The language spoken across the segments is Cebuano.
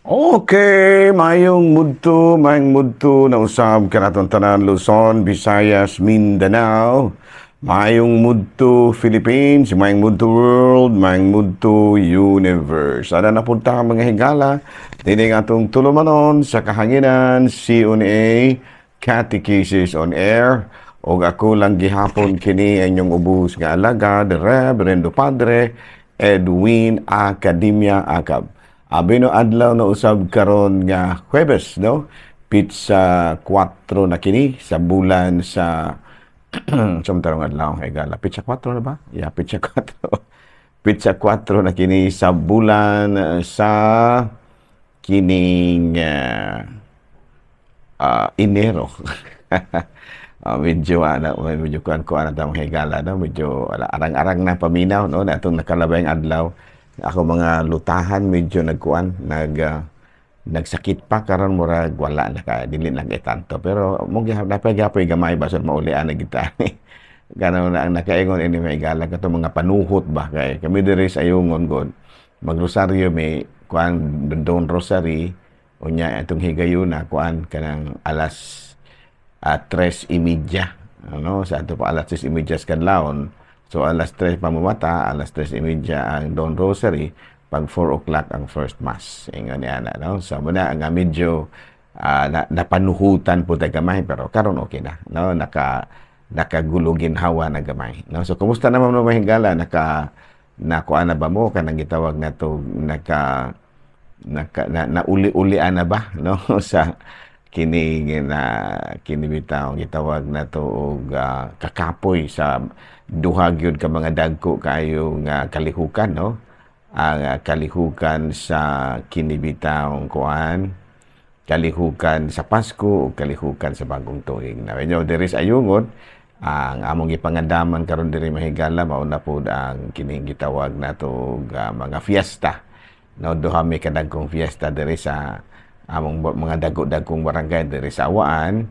Okay, mayong mudto na usab kanatong tanan, Luzon, Visayas, Mindanao. Mayong mudto, Philippines, mayong mudto, world, mayong mudto, universe. Ana na punta ang mga higala, dining atong tulumanon sa kahanginan, CONA, Catechesis on Air. Og ako lang gihapon kini ang inyong ubos nga alagad, Reverendo Padre Edwin Academia Acab. Abi no, adlaw na usab karon nga Huwebes, no? Petsa 4 na kini sa bulan sa samtarong adlaw higala. Petsa 4 na ba? Yeah, petsa 4. Petsa 4 na kini sa bulan sa kining Enero. Medyo ana, medyo kuan kuan na tamang higala, no, medyo arang-arang na paminaw, no, na atong nakalabay adlaw. Ako mga lutahan medyo nagkuan, nagsakit pa. Karon murag wala na ka, dili na kay tanto, pero mo gihapon napay gapoy gamay ba sa maulian na kita ni ganaw na ang nakaingon ini may gala kato mga panuhot ba, kay kami diri sa Ayungon god magrosaryo, may kuan, Dawn Rosary. Unya atong higayuna kuan kanang alas 3:30, ano, sa ato pa alas 3:30 sa kadlawon. So alas 3 pamumata, alas 3:30 ang Dawn Rosary, pag 4 o'clock ang first mass. Ingon ni ana, no. So muna nga medyo napanuhutan po ta gamay, pero karon okay na, no, nakagulugin hawa na gamay, no. So kumusta naman mo, mahigala? Naka nakuha na ba mo kanang gitawag na to, naka naka na, nauli-ulian na ba, no, sa kini na kini bitaw gitawag na to og kakapoy sa duha gyud ka mga dagko kaayo nga kalihukan, no, ang kalihukan sa kini bitawng kuan, kalihukan sa Pasko o kalihukan sa Bagong Tuig. Na inyo diri sa Ayungon, ang among gipangandaman karon diri, mahigala, mao na pud ang kining gitawag nato og mga fiesta. No, duha mi kadagkong fiesta diri sa among mga dago-dagkong barangay diri sa Awaan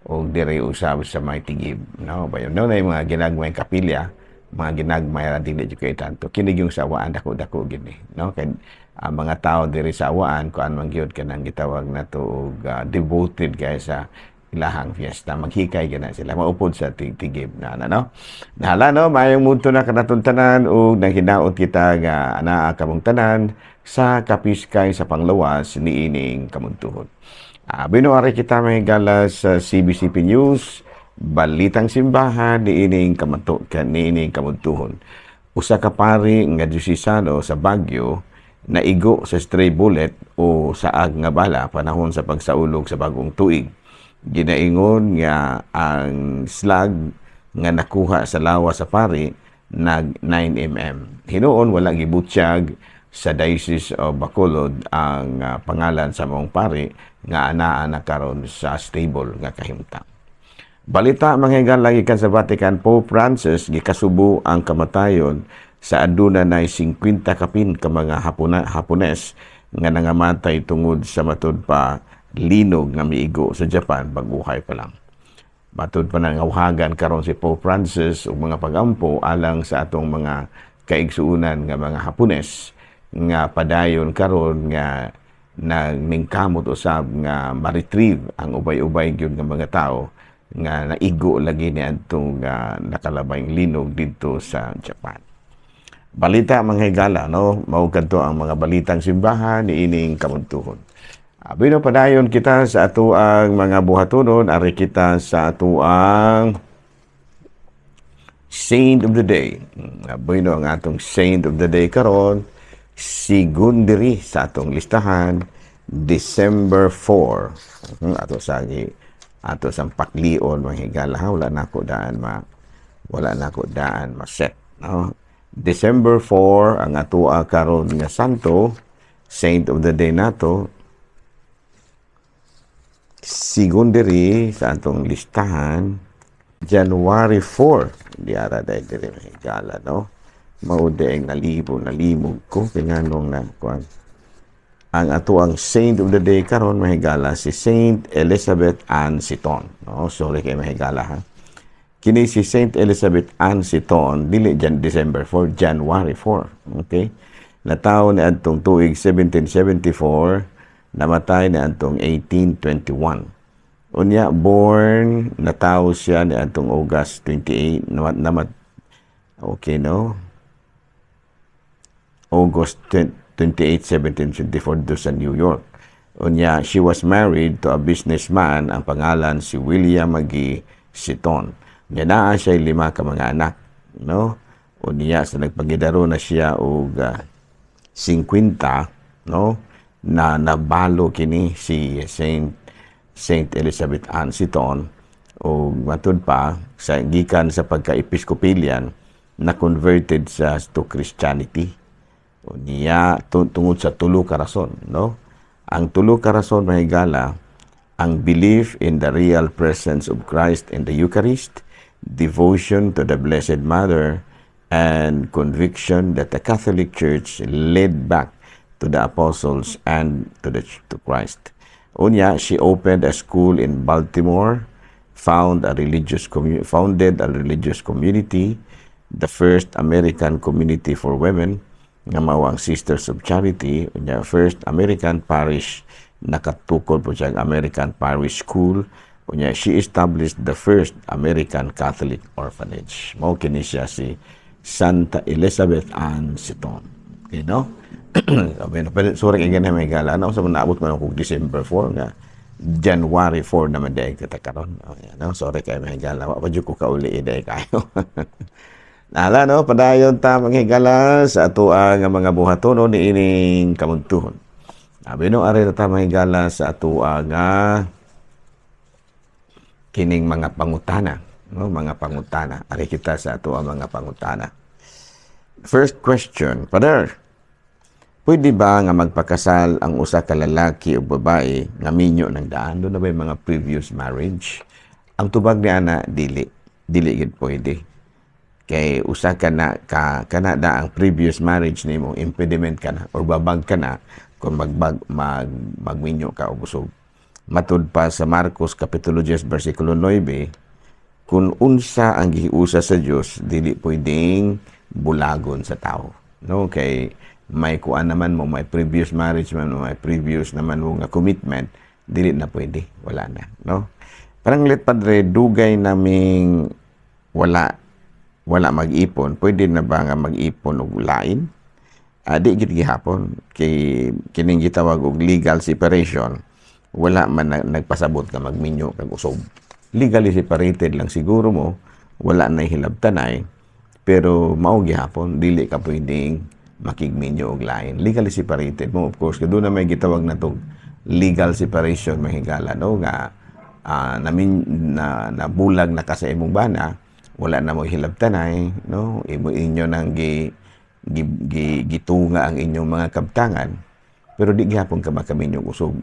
o diri usab sa may Tigib. No, bayon no na yung mga ginagmay kapilya, mga ginagmay ra, dili jud kay tanto. Kini yung sa Awaan dako-dako gini, no? Kay ang mga tao diri sa Awaan kuan man gyud, kanang gitawag nato og devoted kay sa ilahang fiesta. Maghikay gina sila maupod sa Tigib na no. Nahala no, mayong mudto na kanatong tanan ug nang hinaot kita nga anaa kamong tanan sa kapiskay sa panglawas niining kamuntuhon. Binuari kita may gala sa CBCP News, Balitang Simbahan niining kamanto niining kamuntuhon. Usa ka pari nga diosesano sa Baguio naigo sa stray bullet o saag nga bala panahon sa pagsaulog sa Bagong Tuig. Ginaingon nga ang slug nga nakuha sa lawas sa pari nag 9 mm. Hinuon wala gibutyag sa Diocese of Bacolod ang pangalan sa maong pari nga anaa na karon sa stable nga kahimtang. Balita, mga higala, gikan sa Vatican, Pope Francis gikasubo ang kamatayon sa aduna nay 50 kapin ka mga Hapones nga nangamatay tungod sa matud pa linog nga miigo sa Japan bag-uhay pa lang. Matud pa nangawhagan karon si Pope Francis ug mga pagampo alang sa atong mga kaigsuonan nga mga Hapones nga padayon karon nga nagningkamot usab nga ma-retrieve ang ubay-ubay gyud nga mga tao nga naigo lagi ni adtong nakalabayng linog didto sa Japan. Balita, mga higala, no, mao kadto ang mga balitang simbahan niining kamuntuhon. Bino padayon kita sa atoang mga buhatonon, ari kita sa atoang Saint of the Day. Bueno, ang atong Saint of the Day karon, sigun diri sa atong listahan, December 4. Ato sa ato sang paklion, mga higala, ha, wala nako daan ma-set, no. December 4 ang atoa karon nga santo, Saint of the Day nato, sigun diri sa atong listahan, January 4. Di ara dahil diri, mga higala, no. Mao di ang nalibo, nalimog ko kay nganong na kuan. Ang ato ang Saint of the Day karon, mahigala, si Saint Elizabeth Ann Seton, no. Sorry kay, mahigala, ha. Kini si Saint Elizabeth Ann Seton, dili jan December 4, January 4. Okay, natawo ni adtong tuig 1774. Namatay ni antong 1821. Unya born, natawo siya ni antong August 28, namat namat, okay, no, August 28, 1724 do sa New York. Unya, she was married to a businessman, ang pangalan si William Magee Seton. Unya naa siya lima ka mga anak, no? Unya sa nagpangidaro na siya og 50, no? Na nabalo kini si Saint Elizabeth Ann Seton o matud pa sa gikan sa pagka-Episcopalian na converted sa to Christianity. Unya tungod sa tulo ka rason, no? Ang tulo ka rason, mga higala, ang belief in the real presence of Christ in the Eucharist, devotion to the Blessed Mother, and conviction that the Catholic Church led back to the apostles and to Christ. Unya, she opened a school in Baltimore, founded a religious community, the first American community for women, nga mao ang Sisters of Charity. Unya, first American parish, nakatukod po siya ang American Parish School. Unya, she established the first American Catholic orphanage. Mao kini siya si Santa Elizabeth Ann Seton. Okay, no? Sabi na, pero sorry kay ganun may gala. Ano sa naabot man ako December 4 nga January 4 naman diay kita karon. Oh, yan, no? Sorry kay mga higala. Wa pa jud ko kauli diay kayo. Nala, no, padayon ta, mga higala, sa atoa nga mga buhatono niining kamuntuhon. Abi no, ari ta, mga higala, sa atoa nga kining mga pangutana, no, mga pangutana. Ari kita sa atoa mga pangutana. First question, Father, pwede ba nga magpakasal ang usa ka lalaki o babae nga minyo ng daan? Doon na ba yung mga previous marriage? Ang tubag ni ana, dili. Dili gid pwede. Kay usa ka na ka kana da ang previous marriage nimo, impediment ka na or babag ka na kung magbag mag magminyo ka og usog. Matud pa sa Marcos kapitulo 10 bersikulo 9, kung unsa ang gihiusa sa Dios, dili pwedeng bulagon sa tao, no? Kay may kuan naman mo, may previous marriage man mo, may previous naman mo nga commitment, dili na pwede, wala na, no? Parang lit, Padre, dugay naming wala wala mag-ipon, pwede na ba nga mag-ipon og lain? Di gid gihapon, kay kining gitawag og legal separation, wala man na, nagpasabot ka magminyo kag usob. Legally separated lang siguro mo, wala na hilabtanay, pero mao gihapon dili ka pwedeng makigminyo og lain. Legally separated mo, of course, kay doon na may gitawag na tog legal separation, mga higala, no, nga namin na nabulag na ka sa imong bana, wala na mo hilabtanay, no, imo inyo nang gi, gi, gi gitunga ang inyong mga kabtangan, pero di gihapon ka makaminyo og usog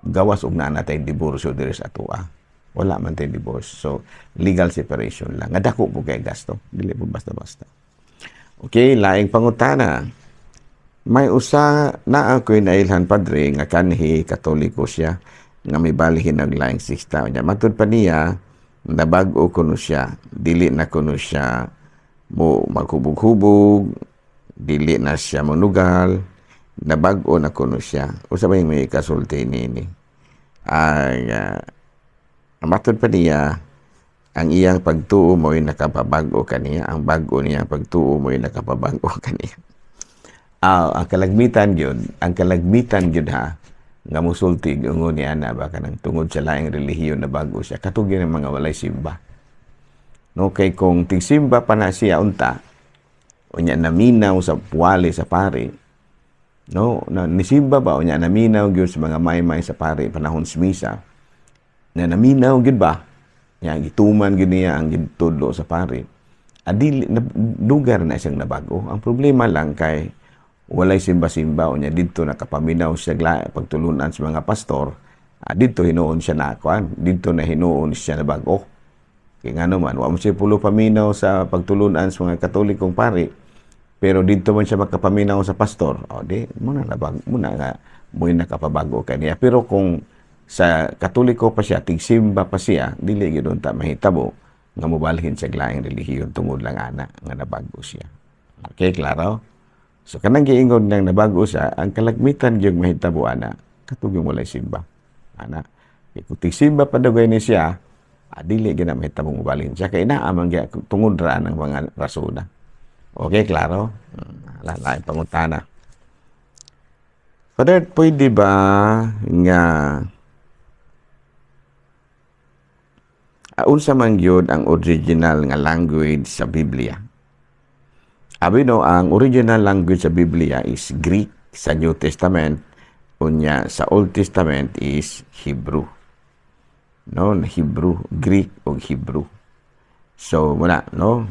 gawas og naa na tay diborsyo diri sa atoa. Wala man tay divorce, so legal separation lang nga dako po kay gasto, dili po basta-basta. Okay, laing pangutana. May usa na ako'y nailhan, Padre, nga kanhi Katoliko siya nga mibalhin og laing sekta niya. Matud pa niya, nabag-o kuno siya, dili na kuno siya mo maghubog-hubog, dili na siya monugal, nabag-o na kuno siya. Usa ba yung may kasulti niini? Ay, matud pa niya, ang iyang pagtuo mo'y nakapabag-o kaniya, ang bag-o niyang pagtuo mo'y nakapabag-o kaniya. Ang kalagmitan gyud ha nga musulti ingon ni ana ba kanang tungod sa laing relihiyon na bago siya, katugin ng mga walay simba. No, kay kung tigsimba pa na siya unta, unya naminaw sa puwali sa pari, no, na nisimba ba, unya naminaw gyud sa mga maymay sa pari panahon sa misa, na naminaw gyud ba, nya gituman gyud niya ang gitudlo sa pari. Adili na, lugar na siyang nabago. Ang problema lang kay walay simba-simba, unya didto nakapaminaw siya pagtulunan sa mga pastor, didto hinuon siya na kuan, didto na hinuon siya na bago. Kay ngano man, wa mo siya pulo paminaw sa pagtulunan sa mga Katolikong pari, pero didto man siya makapaminaw sa pastor. O di muna nabag muna nga mo'y nakapabago kaniya. Pero kung sa Katoliko pa siya, tigsimba pa siya, dili gyud unta mahitabo nga mobalhin sa laing relihiyon tungod lang ana nga nabago siya. Okay, klaro? So kanang giingon nang nabago siya, ang kalagmitan gyud mahitabo ana. Katong walay simba. Ana. Kay kung tigsimba padugay ni siya, dili gyud na mahitabong mobalhin siya kay naa man gyud tungod ra ang mga rasona. Okay, klaro? Lain pangutana. Father, pwede ba nga unsa man gyud ang original nga language sa Biblia? Abi no, ang original language sa Biblia is Greek sa New Testament, unya sa Old Testament is Hebrew. No, Hebrew, Greek o Hebrew. So, muna, no?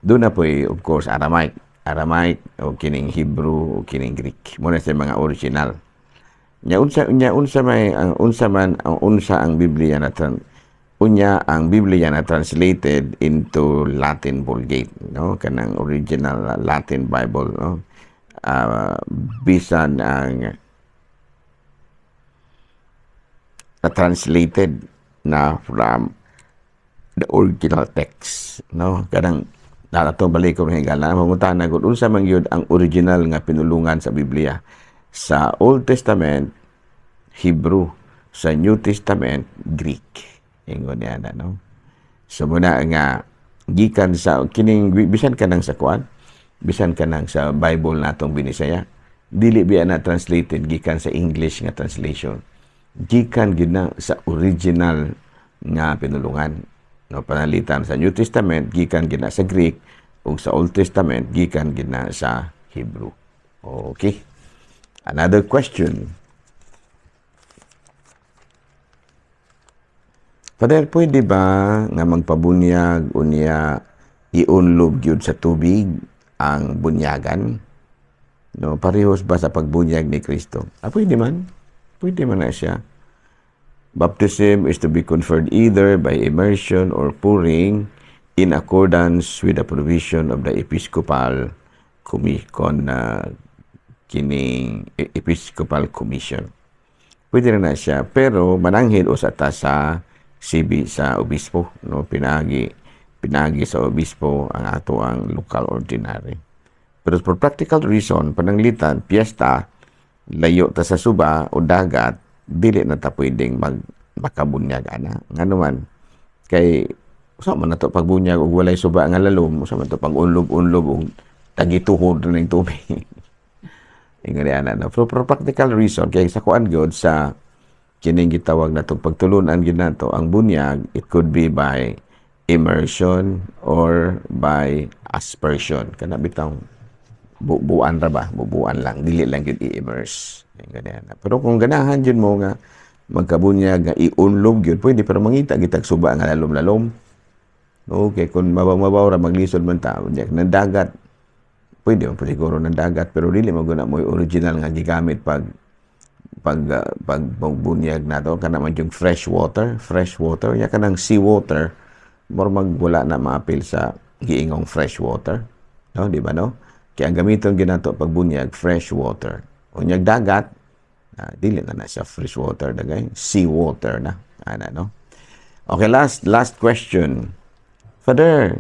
Doon na po, of course, Aramaic. Aramaic o kining Hebrew o kining Greek. Muna sa mga original. Nya unsa may ang unsa man ang unsa ang Biblia na unya ang Biblia na translated into Latin Vulgate, no, kanang original Latin Bible, no, bisan ang na translated na from the original text, no, kanang nato balik ko higala mangutana gud unsa man gyud ang original nga pinulungan sa Biblia. Sa Old Testament, Hebrew, sa New Testament, Greek. Ingon niya na, no? So, muna nga, gikan sa, kining, bisan ka nang sa kuan, bisan ka nang sa Bible natong Binisaya, dili biya na translated gikan sa English nga translation. Gikan gid na sa original nga pinulungan. No, panalitan sa New Testament, gikan gid na sa Greek, ug sa Old Testament, gikan gid na sa Hebrew. Okay. Another question. Father, pwede ba nga magpabunyag unya iunlob gyud sa tubig ang bunyagan? No, parehos ba sa pagbunyag ni Kristo? Pwede man. Pwede man na siya. Baptism is to be conferred either by immersion or pouring in accordance with the provision of the Episcopal Commission, kining Episcopal Commission. Pwede na siya, pero mananghid usa ta sa sibi sa obispo, no, pinagi sa obispo ang ato ang local ordinary. Pero for practical reason, pananglitan piyesta, layo ta sa suba o dagat, dili na ta pwedeng makabunyag ana. Ngano man kay usa man nato pagbunyag og walay suba nga lalom, usa man to pag-unlob-unlob og tagituhod ning tubig. Ingon ana, no? For practical reason, kay sa kuan gyud sa kining gitawag natong pagtulunan gyud nato ang bunyag, it could be by immersion or by aspersion. Kana bitang bubuan ra ba, bubuan lang, dili lang gyud i-immerse. Ganyan. Pero kung ganahan gyud mo nga magkabunyag nga iunlob gyud, pwede, pero mangita gitag suba nga lalom-lalom. Okay, kung mabaw-mabaw ra maglisod man ta, ng dagat, pwede man siguro ng dagat, pero dili man guna mo original nga gigamit pag pagbunyag nato, kana man yung fresh water, ya kanang sea water, more mag wala na maapil sa giingong fresh water, no, di ba, no? Kaya ang gamiton ginato pagbunyag, fresh water. Unyag dagat, dili na na siya fresh water dagay, sea water na ana, no? Okay, last question. Father,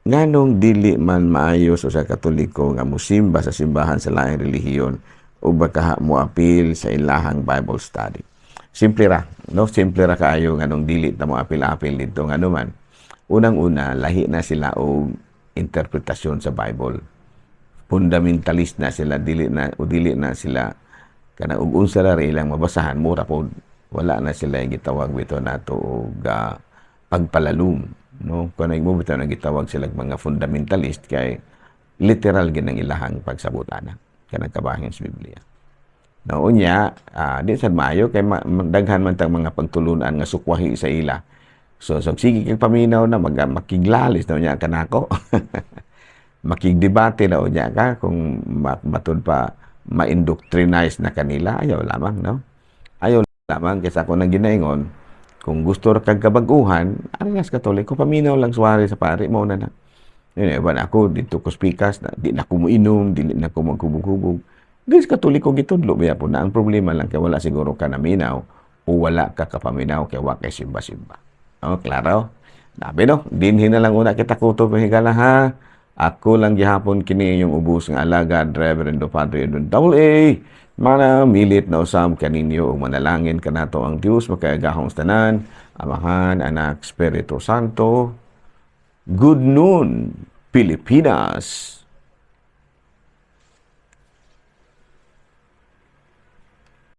nganong dili man maayo sa Katoliko nga musimba sa simbahan sa laing relihiyon o baka moapil sa ilahang Bible study? Simple ra, no? Simple ra kaayo nganong dili ta moapil-apil dito, ngano man. Unang-una, lahi na sila og interpretasyon sa Bible. Fundamentalist na sila, dili na o dili na sila kana og unsa ra ilang mabasahan, mura pod wala na sila yung gitawag bitaw nato og pagpalalum, no? Kanay mo bitaw na gitawag sila mga fundamentalist kay literal gid ang ilahang pagsabot ana kanang kabahin sa Biblia. No, unya, di sad maayo kay daghan man tang mga pagtulunan nga sukwahi sa ila. So sige kay paminaw na makiglalis na unya kanako. Makigdebate na unya ka kung matud pa ma-indoctrinize na kanila, ayaw lamang, no? Ayaw lamang kaysa ako nang ginaingon, kung gusto ra kag kabag-uhan, ari sa Katoliko, paminaw lang suwari sa pari mo na na. Yun, ewan ako, dito ko speakers, na, di na ko moinom, dili na ko maghubog-hubog. Di sa Katoliko gitudlo ba po na ang problema lang kay wala siguro ka naminaw o wala ka kapaminaw kay wa kay simba-simba. Oh, klaro? Dabi no, dinhi na lang una kita kutob higala ha. Ako lang gihapon kini inyong ubos nga alagad, Reverendo Padre Edwin Double A. Manamilit na usab kaninyo ug manalangin kanato ang Dios makagagahom tanan, Amahan, Anak, Espiritu Santo. Good noon, Pilipinas.